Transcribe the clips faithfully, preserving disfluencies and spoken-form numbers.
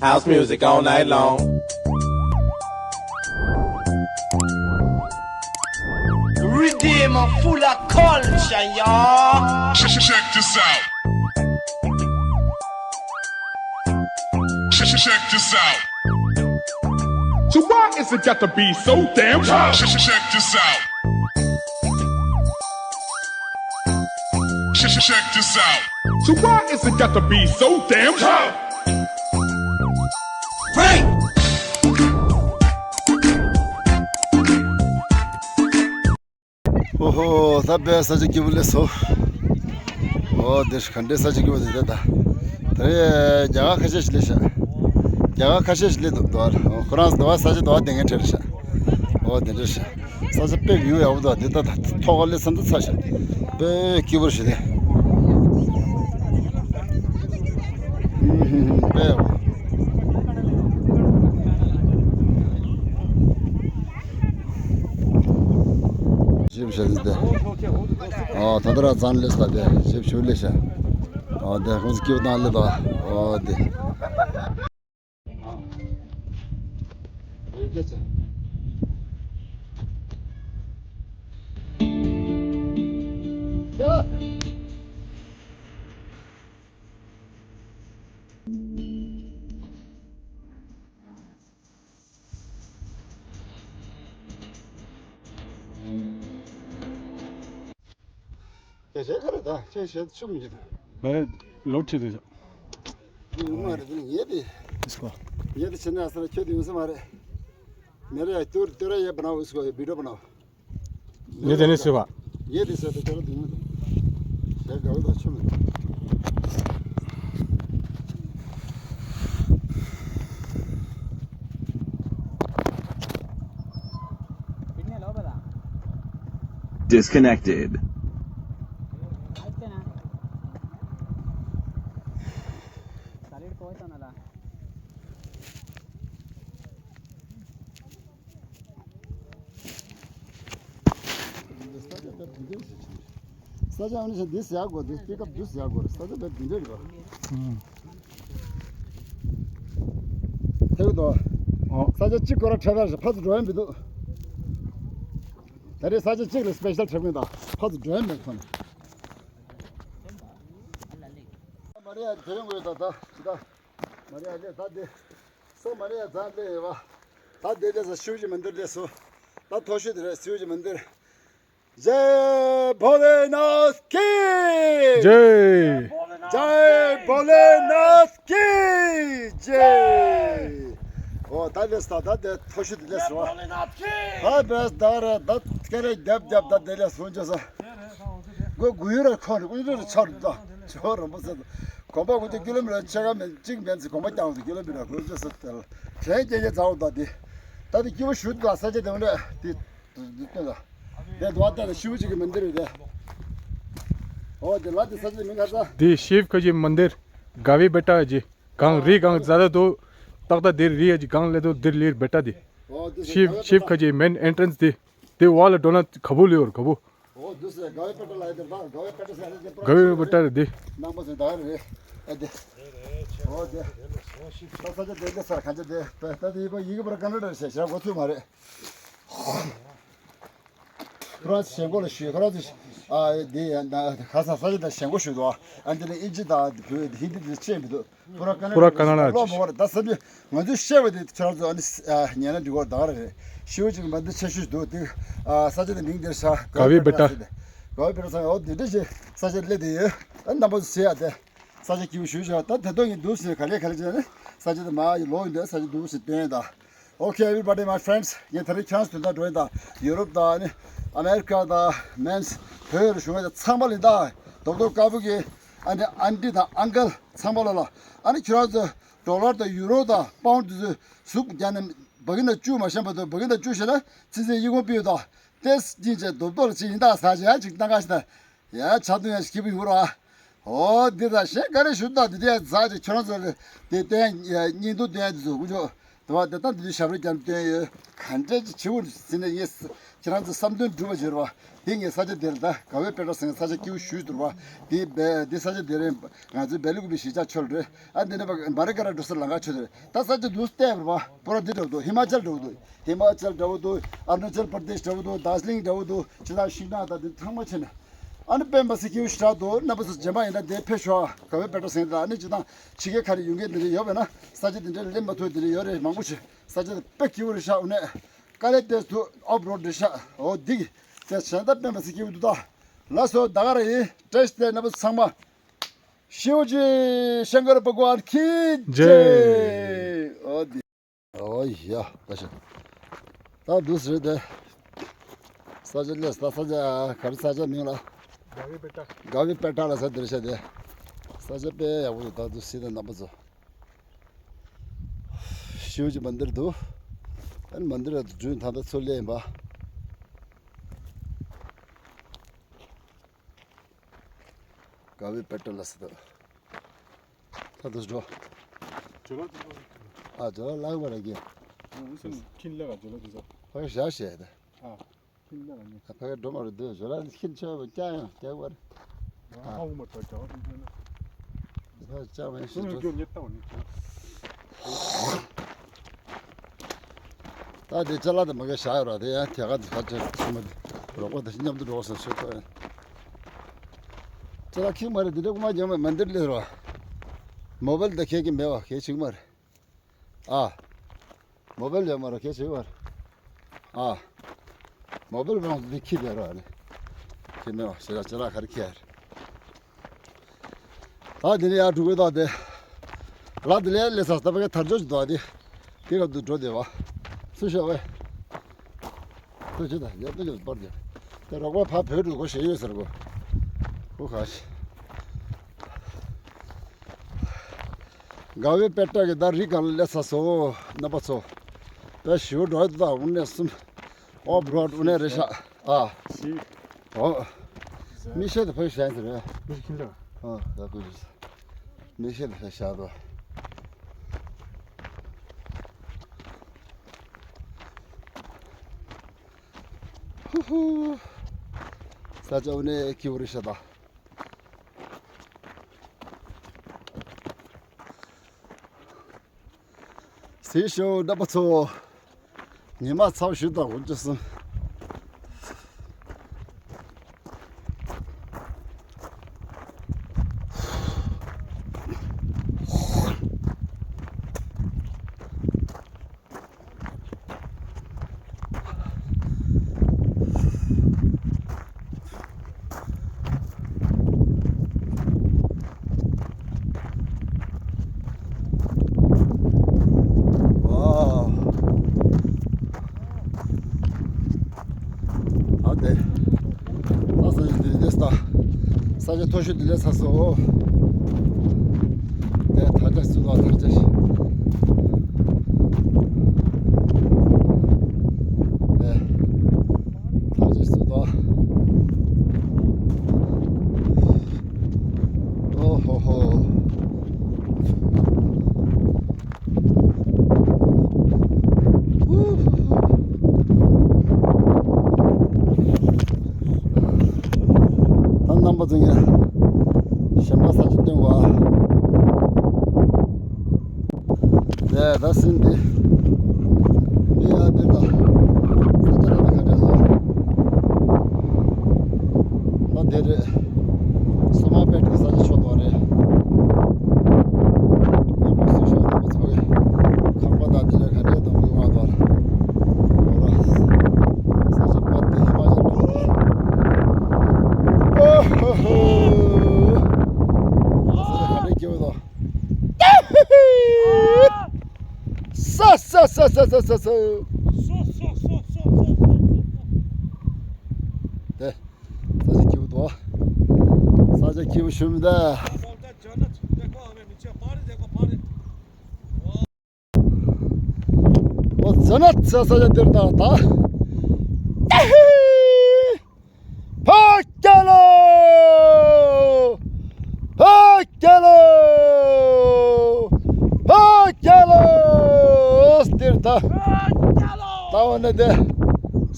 House music all night long. Redeem full of culture, y'all. Check this out. Check, check, check this out. So why is it got to be so damn tough? Check, check, check this out. Check, check, check this out. So why is it got to be so damn tough? Frank! ཨོ་ཧོ། ད་དཔེ་ས་ཆ་སྐྱིད་པོ་སླེབས་སོང་། ཨོ་དེ་ག་འདྲའི་ས་ཆ་སྐྱིད་པོ་འདུག་ད། ད་རེས་རྒྱ་གར་ཁ་ཤས་ཤིག་སླེབས་ཤག་རྒྱ་གར་ཁ་ཤས་ཤིག་སླེབས་འདུག་ད་ཁོ་རང་ཚོ་ད་ས་ཆ་ད་བསྡད་མཁན་གྲས་རེད་ཤག་ཨོ་དེ་འདྲ་ཤག་ས་ཆ་དཔེ་བིའུ་ཡག་པོ་འདུག་འདི་ད་ད་ཐོག་ཁ་སླེབས་ས་འདི་ཚ་ཤག་དཔེ་སྐྱིད་པོ་ཞིག་རེད། ཧུམ་ཧུམ་ཧུམ། དཔེ་ཡག་པོ། ཇིབ་བྱས་ཏེ། ཨ་ད་ལྟ་ར་ཙང་སླེབས་ས་དེ་ཇིབ་ཞུ་སླེབས་ཤག་ཨ་དེ་ཁོང་ཚོ་སྐྱིད་པོ་བཏང་སླེབས་ད། ཨ་དེ། ཁྱེད་ཁྱེད་ག་རེ་ད་ཁྱེད་ཁྱེད་ཆུ་མི་འཇིག་ད། ལོ་ཁྲི་དེ། ཡོང་མ་རེད་དེ་ངས་དེ། ཨིས་ཀོ། ངས་དེ་བྱས་ན་ས་ཁྱོད་དེ་ཡོང་ས་མ་རེད། མེ་རེ་ཡ་ཏུར་ཏུར་ཡ་བ་ན་ཨིས་ཀོ་བི་ཌིའོ་བ་ན། ངས་དེ་ནས་ཟེར་བ། ངས་དེ་ཟེར་དེ་ཁྱོད་དེ་ཡོང་དེ། ཁྱེད་ག་རེ་ད་ཆུ་མི་འཇིག Disconnected. ས་ཆ་ཨ་ནི་ཞིག་འདི་ཟ་དགོས་འདི་པིག་ཨབ་འདི་ཟ་དགོས་རེད། ས་ཆ་བས་འདི་འདྲ་རེད་པ། ཐེག་དོ། ཨོ། ས་ཆ་གཅིག་སྐོར་ར་འཕྲད་པ་རེད། ཕར་ཚུར་འགྲོ་ཡ་མི་འདུག་ད་རེས་ས་ཆ་གཅིག་ལ་སི་པེ་ཤལ་འཁྲབ་མཁན་དང་ཕར་ཚུར་འགྲོ་ཡ་མེད་ཁོ་ན། མ་རེད་ཡ་དེ་རིང་འོས་ད་ད་ད། མ་རེད་ཡ་ལས་ད་དེ། ས་མ་རེད་ཡ་ད་ལས་ཡོད་པ། ད་དེ་ལས་ས་ཤིབ་ཇི་མན་དིར་ལས་སོ། ད་མཐོ་ཤོས་དེ་རེད་ཤིབ་ཇི་མན་དིར། जय भोलेनाथ की। जय। जय भोलेनाथ की। जय। ཨོ་ད་ལས་ད་ད་དེ་མཐོ་ཤོས་དེ་ལས་སོ། ད་བས་ད་ར་ད་ཀེ་རེ་རྒྱབ་རྒྱབ་ད་དེ་ལས་སོ་འཇོག་ས། གོ་གུ་ཡུ་ར་ཁོ་ར་གུ་ཡུ་ར་ཆར་ད་ཆོ་རམ་པ་ས། གོམ་པ་གུ་ཅི་ཀི་ལོ་མི་ཊར་ཕྱེད་ཀ་མེད་གཅིག་མེད་ཚེ་གོམ་པ་རྐྱང་དུ་ཀི་ལོ་མི་ཊར་གུ་ཅི་ས་དེ་ལ་གྲས་རྒྱ་རྒྱ་ཚ་བོ་ད་དེ། ད་དེ་སྐྱིད་པོ་ཞུ་ད་ས་ཆ་དེ་འོ་ན་དེ། དེ་དུ་བ་ལྟ་ལ་ཤིབ་ཇི་གི་མན་དིར་རེད། ཨོ་དེ་ལ་དེ་ས་ཆ་མིང་ག་ས། དེ་ཤིབ་ཁ་ཇི་མན་དིར། ག་བི་བེ་ཊ་ཇི། གངས་རི་གངས་ཛ་ད་དོ། ཏག་ཏག་དེར་རི་ཡ་ཇི་གངས་ལེ་དོ་དེར་ལིར་བེ་ཊ་དེ། ཨོ་དེ་ཤིབ་ཤིབ་ཁ་ཇི་མེན་ཨེན་ཊྲན་སི་དེ། དེ་བ་ལ་འགྲོ་ན་ག་བུ་ལི་ཡོར་ག་བུ། ཨོ་དེ་ས་ག་བི་བེ་ཊ་ལ་དེ་ད་ག་བི་བེ་ཊ་ས་དེ་ག་བི་བེ་ཊ་རེད་དེ། ནང་པ་ཚོ་ད་རེད། ཨེ་དེ། ཨོ་དེ། ས་ཆ་དེ་དེ་ས་ཁ་ཆ་དེ་ད་ད་དེ་ཡི་པ་ཡི་གེ་པར་ཀ་ན་ཌ་རེད་ཟེར་ཞག་གོ་ཚུལ་མ་རེད། ཁོ་རང་ཚོ་ཞེན་ཁོག་ལ་ཞུས་ཁོ་རང་ཚོ་ཨ་འདི་ཡ་ན་ཁ་སང་ས་ཆ་དང་ཞེན་ཁོག་ཞུས་འདུག་ཨ་འདི་ནི་ཨིན་ཇི་དང་བོད་ཧིན་དི་དེ་ཅེས་མི་འདུག་ཕུ་ར་ཀ་ན་ཕུ་ར་ཀ་ན་ལ་ལོ་མོ་བར་ད་ས་ཆ་ང་ཚོས་བཤད་པ་དེ་ཁྱོད་རང་ཚོ་ཨ་ནི་ཉན་ན་འགྲིག་གོ་ད་ག་རེ་རེད། ཤིའུ་ཅིག་མ་འདི་ཆེ་ཤོས་འདུག་དེ་ས་ཆ་དེ་མིང་དེར་ཤ་ག་བི་བེ་ཊ། ག་བི་བེ་ཊ་ས་འོ་དེ་འདྲ་ཞིག་ས་ཆ་སླེབས་དེ་ཡོད། ཨ་རྣམ་པ་ཚོ་ཟེར་ཡ་དེ། ས་ཆ་སྐྱིད་པོ་ཞུ་བྱ་ད་དེ་དོན་གྱི་འདུག་ཟེར་ག་ལེ་ག་ལེ་བྱས་ནས་ས་ཆ་དེ་མ་ཡི་ལོག་ཡིན་དུས་ས་ཆ་འདུག་ཟེར་སྟོན་ཡིན་ད། Okay, everybody, my friends, ངས་ད་རེས་ཁྱེད་རང་ཚོ་དོན་དག་འགྲོ་ཡིན་ད་ཡུ་རོབ་དང་ཨ་ནི་ཨ་མེ་རི་ཀ་དང་མེན་སི་བོད་ལ་བཞུགས་མཁན་དང་ཚང་མ་ལ་ཡིན་ད། རྡོག་རྡོག་དཀར་པོ་གི་ཨ་ནི་ཨན་ཏི་དང་ཨང་ཀལ་ཚང་མ་ལ་ལ་ཨ་ནི་ཁྱེད་རང་ཚོ་ཌོ་ལར་དང་ཡུ་རོ་དང་པའུན་དེ་ཚོ་ཟུག་རྒྱག་ནས་བ་གི་ན་བཅུ་མ་ཤམ་པ་དང་བ་གི་ན་བཅུ་བྱས་ན་ཚིག་ཚིག་ཡིག་ངོ་ཕུལ་ཡོད་ད། ཏེས་ཅིན་ཅེ་རྡོག་རྡོག་ལ་ཅིག་ཡིན་ད་ཟ་བྱས་ཅིག་གནང་ག་ཞིག་ད། ཡ་ཆ་དུ་ཡ་ཞིག་གི་ཡོད་ར། ཨོ་འདི་ད་གཞན་ག་རེ་ཞུ་ད་འདི་དེ་ཛ་ཅིག་ཁྱོད་རང་ཚོ་དེ་བསྟན་སྙིང་སྡུག་བསྟན་དེ་ཚོ་ཀུ་ཅོ་དེ་བ་དེ་ད་འདི་དུས་ཞབས་རུ་རྒྱབ་བསྟན་ཡོད་ག་འདྲ་ཅིག་བྱེད་འུ་ཟིན་ན་ཡིན། ཁྱེད་རང་ཚོ་བསམ་དོན་འགྲུབ་པ་བྱེད་རོགས། དེ་ངས་ས་ཆ་དེར་ད་ག་བའི་པེ་ཏྲ་ཟེར་ས་ཆ་སྐྱིད་པོ་ཞུས་འདུག་བ། དེ་བས་དེ་ས་ཆ་དེ་རིང་ང་ཚོའི་སྦེལ་ཀོབ་པའི་གཞིས་ཆགས་ཆོལ་རེད། ཨ་འདི་ནས་མ་རི་ཀ་ར་འགྲོ་ས་ལམ་ཁ་ཆོད་རེད། ད་ས་ཆ་འདུག་བལྟས་པ་པོ་ར་འདི་འདྲ་བོ་འདུག་ཧི་མ་ཅལ་འདྲ་བོ་འདུག་ཧི་མ་ཅལ་འདྲ་བོ་འདུག་ཨ་རུ་ན་ཅལ་པར་དེཤ་འདྲ་བོ་འདུག་དར་ཇི་ལིང་འདྲ་བོ་འདུག་ཅི་ལ་ཤིང་ནགས་དང་དེ་ཚང་མ་ཆེ་ནས། ཨ་ནི་དཔེ་མ་སྲིད་སྐྱིད་པོ་ཞེ་དྲག་འདུག་རྣམ་པ་ཚོ་རྗེས་མ་ཡིན་ན་དེ་ཕེབས་ཤོག་ག་བའི་པེ་ཏྲ་ཟེར་ད་ཨ་ནི་ཅི་དང་ཕྱི་རྒྱལ་ཁ་རེ་ཡོང་མཁན་དེ་འདྲ་ཡོད་པས་ན་ས་ཆ་དེ་འདྲ་སླེབས་མ་ཐུབ་དེ་འདྲ་ཡོད་རེད། མང་པོ་ཞིག་ས་ཆ་དེ་དཔེ་སྐྱིད་པོ་རེད་ཤག་འོ་ནས། དཀའ་ལས་དེ་ཚོ་ཨོབ་རོ་འདྲི་ཤག་འོ་འདི་གི་དེ་བྱས་ད་དཔེ་མ་སྲིད་སྐྱིད་པོ་འདུག་ད། ལགས་སོ་ད་ག་རང་ཡིན། བཀྲ་ཤིས་བདེ་ལེགས་རྣམ་པ་ཚང་མ། ཤིའུ་ཅི་ཤང་ཀར་བྷ་ག་ཝན་ཁྱེད་ཅེ། འོ་འདི། འོ་ཡ་ད་ཤ། ད་འདུག་ཟེར་དེ། ས་ཆ་ལས་ད་ས་ཆ་ག་རེ་ས་ཆ་མིང་ལ། ག་བི་པེ་ཏྲ། ག་བི་པེ་ཏྲ་ལ་ས་འདིར་ཤ་དེ། ས་ཆ་དཔེ་ཡག་པོ་འདུག་ད་འདུག་སྲིད་དེ་རྣམ་པ་ཚོ། ཤིའུ་ཅི་མན་དིར་འདུག་ཨ་ནི་མན་དིར་ལ་འགྲོ་ད་ལྟ་ཚུར་སླེབས་ཡིན་པ། ག་བི་པེ་ཏྲ་ལ་ས་ད། ད་དུ་འགྲོ། ཇོ་ལ་དུ་འགྲོ། ཨ་ཇོ་ལ་ལག་པ་ར་གི། ཨ་ཁིན་ལ་ག་ཇོ་ལ་དུ་འགྲོ། ཧོ་ཞག་ཞེ་ད། ཨ་ཁིན་ལ་ག་ནི། ཕ་གི་འགྲོ་མ་རུ་འདུག་ཇོ་ལ་ཁིན་ཆོས་པ་ཀྱང་ཡང་རྒྱག་པར། ཨ་ཧ་འུ་མ་ཏོ་ཇོ་ལ་དུ་འགྲོ་ན། ད་ཅག་མེད་ཤི་འགྲོ། ད་དེ་ཅ་ལག་དེ་མ་གི་བཞག་ཡོད་ར་དེ་ཡང་ཐད་ཀར་དེ་ད་ཅ་ཆུ་མ་དེ་རོགས་པ་དེ་མཉམ་དུ་འགྲོ་བསམ་ཤོད་ཐོག་ཡང་ཅ་ལག་ཁྱིག་མ་རེད། དེ་འདྲ་ཀུ་མ་རྒྱང་མ་མན་དིར་སླེབས་ར། མོ་བལ་དེ་ཁྱེད་ཀྱི་མེད་བ་ཁྱེད་ཅིག་མ་རེད། ཨ། མོ་བལ་ཡོད་མ་རེད་ཁྱེད་ཅིག་མ་རེད། ཨ། མོ་བལ་རང་དེ་ཁྱི་དེ་ར་ནི། ཁྱེད་མེད་བ་ཞེ་ལ་ཅ་ལག་ག་རེ་ཁྱེད་རེད། ད་དེ་ནས་ཡར་འགྲོ་གི་འདུག་དེ། ལ་དེ་ལས་ལས་ས་ད་པ་ག་དར་ལྕོག་ཅིག་འདུག་དེ། དེ་ག་དུ་འགྲོ་བདེ་བ། སུ་ཤོག་བས། སུ་ཅི་ད་ཡར་དུ་ཡོད་པར་དེ། དེ་རོགས་པ་ཕ་བོད་འགྲོ་གོ་ཞེ་ཡོད་ཟེར་གོ། ཁོ་ཁ་ཤི། ག་བའི་པེ་ཏྲ་གི་ད་རི་གང་ལ་སླེབས་ཚར་སོང་རྣམ་པ་ཚོ། དཔེ་ཞིའུ་འགྲོ་ཡི་འདུག་དབུ་ནས་གསུམ། ཨོབ་རོད་དབུ་ནས་རེད་ཤག་ཨ། ཞི། ཨོ། མི་ཤེས་དུ་ཕ་གི་ཞན་ཟེར་བས། མི་ཤེས་ལ། ཨ་ད་ཀུ་ཞི། མི་ཤེས་དུ་ཕ་ཤ་དོ། ཧུ་ཧུ། ས་ཆ་དབུ་ནས་ཀི་བུ་རེད་ཤག་ད། སྲིད་ཞུ་རྣམ་པ་ཚོ། ཉི་མ་ཚ་བོ་ཞིག་དང་འོན་ཅི་སོང་། ཨ་དེ། ད་ས་ཆ་འདི་ལས་ད། ས་ཆ་མཐོ་ཤོས་འདི་ལས་ས་སོ། དེ་ད་ལྟ་སུ་ལ་ཐར་ཅེས། དེ། ཐར་ཅེས་སུ་ལ། ཨོ་ཧོ་ཧོ། ད་རྣམ་པ་ཚོ་ངས་གཞན་པ་ས་ཆ་སྟོན་པ། ལས་ད་ཟིན་ཏེ། འདི་ཡང་འདི་ད། ས་ཆ་ད་ད་ག་འདྲ་ལ། ད་དེ་རེད། སོ་མ་པེད་ཀྱི་ས་ཆ་ཕྱོགས་དོ་རེད། ཡག་པོ་སུ་ཤོག་ཡག་པོ་ཚོ་གི། ཁང་པ་དང་དེ་ལ་ག་འདྲའི་དང་གི་བ་དོ། ཨོ་ར། ས་ཆ་པད་དེ་ཧི་མ་ཅལ་དང་། ཨོ་ཧོ་ཧོ། ས་ཆ་ག་འདྲའི་སྐྱིད་པོ་དང་། ས་ས་ས། དེ། ས་ཆ་སྐྱིད་པོ་འདུག་ས་ཆ་སྐྱིད་པོ་ཞུམ་ད། ཨོ་ཛ་ན་ཚ་ས་ཆ་དེར་ད་ད། ཕ་སྐྱ་ལོ། ཕ་སྐྱ་ལོ། ཕ་སྐྱ་ལོ། དེར་ད། ད་འོ་ན་དེ།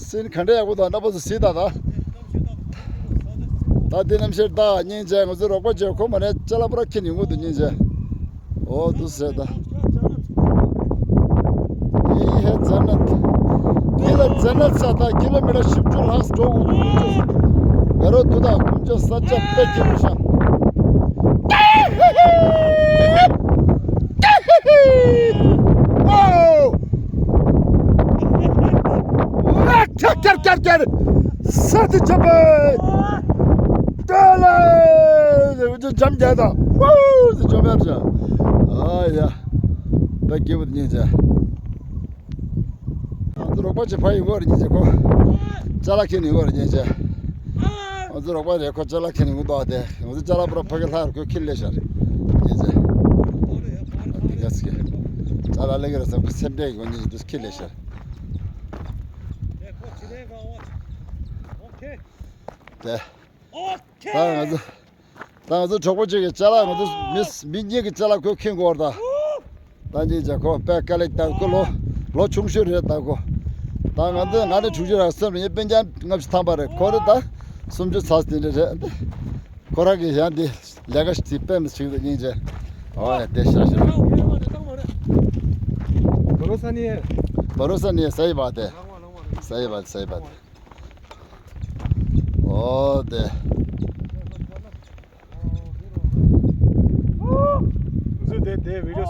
སྲིན་ག་འདྲ་ཡག་པོ་དང་རྣམ་པ་ཚོ་གཟིགས་དང་། ད་ད་འདི་གནམ་གཤིས་ད་སྙིང་རྗེ། ང་ཚོའི་རོགས་པ་བྱས་ཁོ་མ་ནས་ཅ་ལག་པུ་ར་ཁྱེར་ནས་ཡོང་གི་འདུག་སྙིང་རྗེ། ཨོ་འདུག་ཟེར་ད། ཡེ་ཧེ་ཛ་ནད། འདི་ལ་ཛ་ནད་ས་ད་ཀི་ལོ་མི་ཊར་བཞི་བཅུ་ལྷག་འགྲོ་དགོས་འདུག་མེ་རོ་དུ་ད་ཀུན་སྤྱོད་ས་ཆ་དཔེ་སྐྱིད་པོ་ཤག་ཨོ། ཨ་ཁྱར་ཁྱར་ཁྱར་ཁྱར། ས་དེ་ཆོད་པས། ཏེ་ལེ། འུ་ཅག་འཇམ་རྒྱག་དང་། ཧུའུ་ཟེར་ཆོད་པས་བྱ། ཨ་ཡ། ད་སྐྱིད་པོ་སྙིང་རྗེ། ང་ཚོ་རོགས་པ་ཅིག་ཕ་ཡི་ངོ་རེ་སྙིང་རྗེ་ཁོ། ཅ་ལག་ཁྱེར་ནས་ངོ་རེ་སྙིང་རྗེ། ང་ཚོ་རོགས་པ་རེད་ཁོ་ཅ་ལག་ཁྱེར་ནས་ངོ་འདུག་སྟེ། ང་ཚོ་ཅ་ལག་པུ་ར་ཕ་གི་ལྷག་རེ་ཁོ་ཁྱེར་ལེ་ཤར། སྙིང་རྗེ། ཨ་ནི་ག་ཚི་གི། ཅ་ལག་ལེ་གི་རེ་ཟེར་ཁོ་སེམས་ཁྲལ་གི་ངོ་སྙིང་རྗེ་དུས་ཁྱེར་ལེ་ཤར། དེ། ད་ང་ཚོ། ད་ང་ཚོ་གྲོགས་པོ་གཅིག་གི་ཅ་ལག་ང་ཚོ་མི་མི་གཉིས་ཀྱི་ཅ་ལག་ཁོས་ཁྱེར་འགོར་ད། ད་ཅི་བྱ་ཁོ་དཔེ་དཀའ་ལས་ད་ཁོ་ལོ་ལོ་ཆུང་ཤོས་རེད་ད་ཁོ། ད་ང་ཚོ་ང་ནི་དྲུག་ཅུ་རེད་སེམས་རེད་སྤུན་ཀྱག་ལྔ་བཅུ་ཐམ་པ་རེད་ཁོ་རེད་ད། སུམ་ཅུ་ཚར་དེ་འདྲ་རེད། ཁོ་རང་གི་ཡང་འདི་ལས་ཀ་ཞིག་དཔེ་མི་སྲིད་དུ་སྙིང་རྗེ། ཨོ་ཡ་དེ་ཤ་ཤ། བ་རོ་ས་ནི། བ་རོ་ས་ནི་ས་ཡི་བ་དེ། ས་ཡི་བ་ས་ཡི་བ་དེ། ཨོ་དེ།